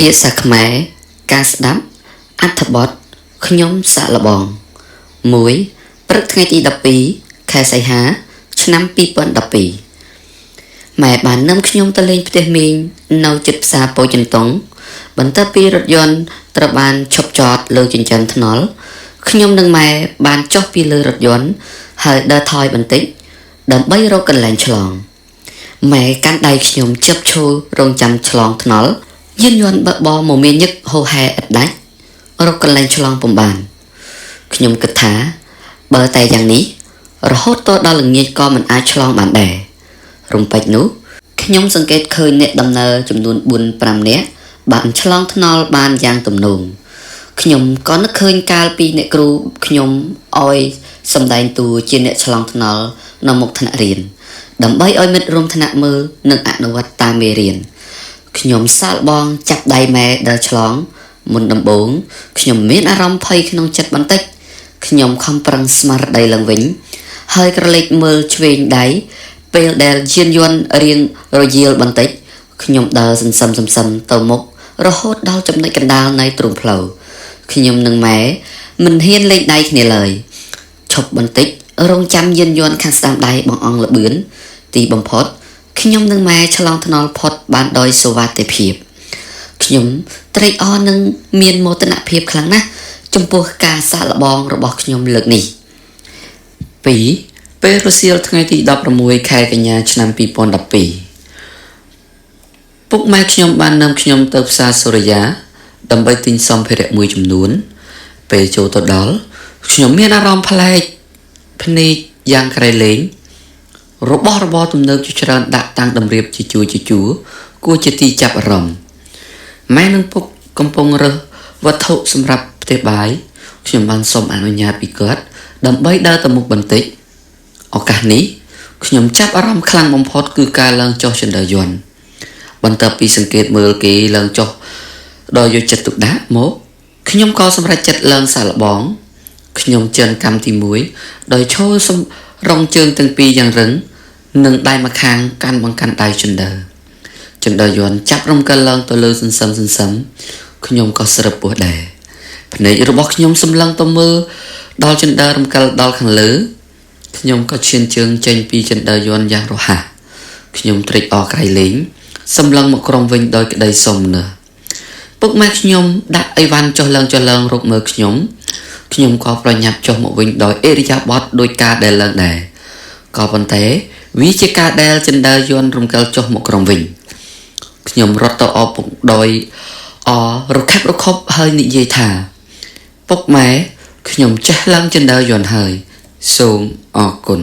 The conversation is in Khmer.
ភាសាខ្មែរការស្ដាប់អត្ថបទខ្ញុំសាកល្បង1ព្រឹកថ្ងៃទី12ខែសីហាឆ្នាំ2012ម៉ែបាននាំខ្ញុំទៅលេងផ្ទះមីងនៅជិតផ្សារពោធិ៍ចិនតុងបន្ទាប់ពីរថយន្តត្រូវបានឈប់ចតលើចិញ្ចើមថ្នល់ខ្ញុំនិងម៉ែបានចុះពីលើរថយន្តហើយដើរថយបន្តិចដើម្បីរកកន្លែងឆ្លងម៉ែកាន់ដៃខ្ញុំជឹបឈររងចាំឆ្លងថ្នល់យានយន្តបើកបរមមាញឹកហូរហែឥតដាច់រកកន្លែងឆ្លងពុំបានខ្ញុំគិតថាបើតែយ៉ាងនេះរហូតដល់ល្ងាចក៏មិនអាចឆ្លងបានដែររំពេចនោះខ្ញុំសង្កេតឃើញអ្នកដំណើរចំនួន4-5នាក់បានឆ្លងថ្នល់បានយ៉ាងទំនងខ្ញុំក៏នឹកឃើញកាលពីអ្នកគ្រូខ្ញុំឲ្យសម្ដែងតួជាអ្នកឆ្លងថ្នល់នៅមុខថ្នាក់រៀនដើម្បីឲ្យមិត្តរួមថ្នាក់មើលនិងអនុវត្តតាមមេរៀនខ្ញុំសាកល្បងចាប់ដៃម៉ែដើរឆ្លងមុនដំបូងខ្ញុំមានអារម្មណ៍ភ័យក្នុងចិត្តបន្តិចខ្ញុំខំប្រឹងស្មារតីឡើងវិញហើយក្រឡេកមើលឆ្វេងដៃពេលដែលយានយន្តរៀងរយាលបន្តិចខ្ញុំដើរសន្សឹមទៅមុខរហូតដល់ចំណុចកណ្ដាលនៃទ្រូងផ្លូវខ្ញុំនិងម៉ែមិនហ៊ានលេងដៃគ្នាឡើយឈប់បន្តិចរងចាំយានយន្តខាងស្ដាំដៃបងអង្គលបឿនទីបំផុតខ្ញុំនិងម៉ែឆ្លងថ្នល់ផុតបានដោយសុវត្ថិភាពខ្ញុំត្រេកអរនិងមានមោទនភាពខ្លាំងណាស់ចំពោះការសាកល្បងរបស់ខ្ញុំលើកនេះ2ពេលរសៀលថ្ងៃទី16ខែកញ្ញាឆ្នាំ2012ពុកម៉ែខ្ញុំបាននាំខ្ញុំទៅផ្សារសូរិយាដើម្បីទិញសម្ភារៈមួយចំនួនពេលចូលទៅដល់ខ្ញុំមានអារម្មណ៍ប្លែកភ្នែកយ៉ាងក្រៃលែងរបស់របរទំនើបជាច្រើនដាក់តាំងតម្រៀបជាជួរជាជួរគួរជាទីចាប់អារម្មណ៍ម៉ែនិងពុកកំពុងរើសវត្ថុសម្រាប់ផ្ទះបាយខ្ញុំបានសុំអនុញ្ញាតពីគាត់ដើម្បីដើរទៅមុខបន្តិចឱកាសនេះខ្ញុំចាប់អារម្មណ៍ខ្លាំងបំផុតគឺការឡើងចុះជណ្ដើរយន្តបន្ទាប់ពីសង្កេតមើលគេឡើងចុះដោយយកចិត្តទុកដាក់មកខ្ញុំក៏សម្រេចចិត្តឡើងសាកល្បងខ្ញុំជឿនកម្មទី1ដោយឈរសំរងជើងទាំងពីរយ៉ាងរឹងនិងដៃម្ខាងកាន់បង្កាន់ដៃជណ្ដើរយន្តចាប់រំកិលឡើងទៅលើសន្សឹមខ្ញុំក៏ស្រើបពោះដែរភ្នែករបស់ខ្ញុំសម្លឹងទៅមើលដល់ជណ្ដើររំកិលដល់ខាងលើខ្ញុំក៏ឈានជើងចេញពីជណ្ដើរយន្តយ៉ាងរហ័សខ្ញុំត្រេកអរក្រៃលែងសម្លឹងមកក្រុមវិញដោយក្តីសោមនស្សពុកម៉ែខ្ញុំដាក់អីវ៉ាន់ចុះឡើងរកមើលខ្ញុំខ្ញុំក៏ប្រញាប់ចុះមកវិញដោយអិរិយាបថដោយការដែលឡើងដែរក៏ប៉ុន្តែវាជាការដែលជណ្ដើរយន្តរំកិលចុះមកក្រុមវិញខ្ញុំរត់ទៅអបពុកដោយអរខិបរខប់ហើយនិយាយថាពុកម៉ែខ្ញុំចេះឡើងជណ្ដើរយន្តហើយសូមអរគុណ